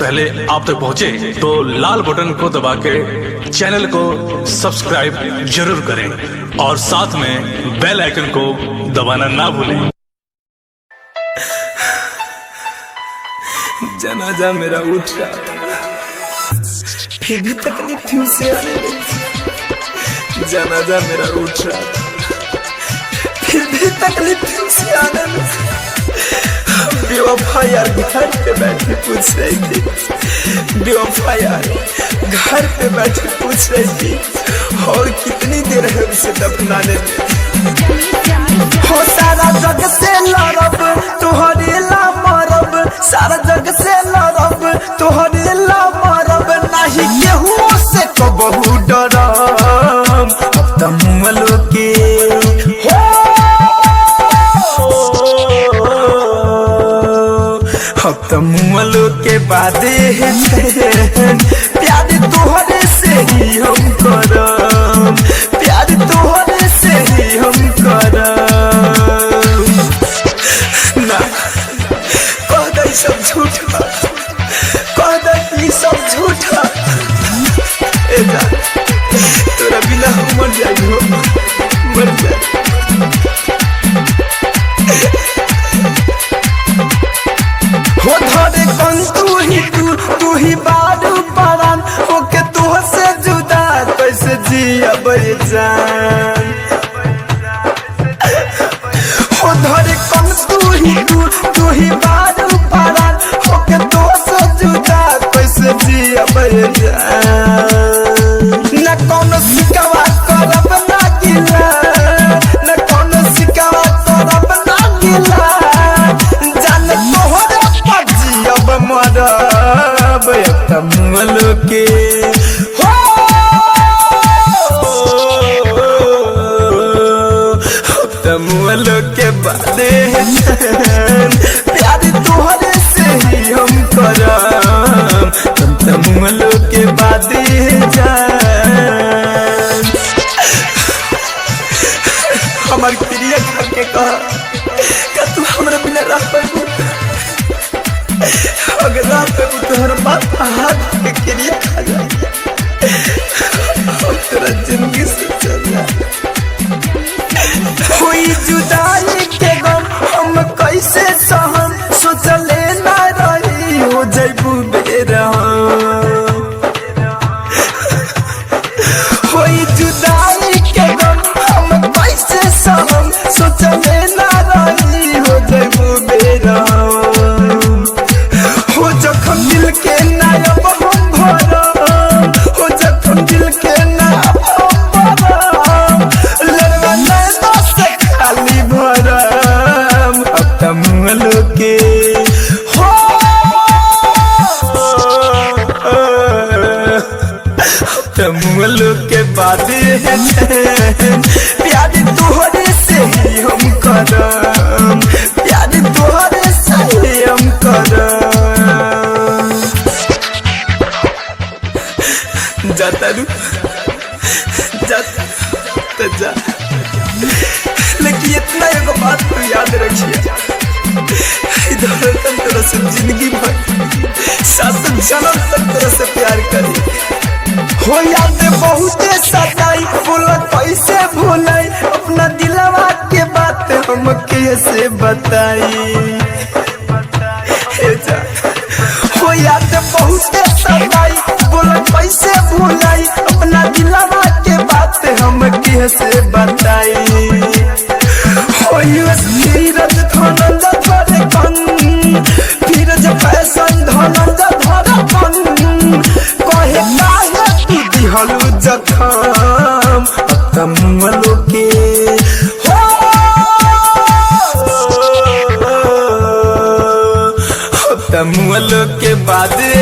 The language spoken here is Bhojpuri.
पहले आप तक पहुंचे तो लाल बटन को दबा के चैनल को सब्सक्राइब जरूर करें और साथ में बेल आइकन को दबाना ना भूलें। जनाजा मेरा उठ रहा था, फिर भी तकलीफ थी उसे आने में। जनाजा मेरा उठ रहा था, फिर भी तकलीफ थी उसे आने में। बेवफा यार घर पे बैठे पूछ रही थी, बेवफा यार घर पे बैठे पूछ रही थी, और कितनी देर है उसे दफनाने में। हो सारा जग से लड़ब तोहरे ला मरब, सारा जग से लड़ब तोहरे ला मरब, नाही केहू से कबहू डरब। अब त मुअलो के हो, अब त मुअलो के बादे प्यार तोहरे से ही हम करब, प्यार तोहरे से ही हम करब। ना कह दे सब झूठ बा, कह दे कि सब झूठ बा। ए जा तोरा बिना हम मर जाई हो, मर जाई। हो धरे कन तू ही तू, तू ही बारू परान, होके तू से जुदा कैसे जियब जान। हो धरे कन तू ही तू, तू ही बारू परान, होके तू से जुदा कैसे जियब जान। न कौनो सिकवा करब ना गिला, न कौनो सिकवा करब ना गिला, जान तोहरे पर जियब मरब। त मुअलो के हो, त मुअलो के बादे प्यार तोहरे से ही हम करब, तुम त मुअलो के बादे जान। हमार प्रिय घर के कह का तू हमरा बिना रह पाबू? अगर रह पाबू तो हमारा बाप हाथ के क्रिया खा जाए, हम तेरा जिंदगी से चल जाए। हुई जुदाई के गम हम कैसे सहम, सोचले ना रही हो जैबू बेरहम। हुई जुदाई के गम हम कैसे सहम, सोचले ना रही हो जैबू बेरहम। हो जखम दिल के नायब हम भरम, हो जखम दिल के नायब हम भरम, लड़वा नैना से खाली भरम। अब त मुअलो के हो, अब त मुअलो के बादे प्यार तोहरे से ही हम करम, प्यार तोहरे से ही हम करम। जाता रू जाता तो जा, लेकिन इतना एगो बात तू याद रखिए, इधर तक तेरा से जिंदगी भर सात जन्म तक तेरा से प्यार करी। हो याद बहुते सताई, बोला कैसे भूलाई अपना दिलवा के बात हम कैसे बताई। हे जा हो याद बहुते सताई, बोला कैसे भूलाई अपना दिलवा के बात हम कैसे बताई। हो यूएस धीरज धनंजय धरे कन, धीरज फैशन धनंजय धरे कन, कहे काहे तू दिहलू जखम। अब त मुअलो के हो, अब त मुअलो के बादे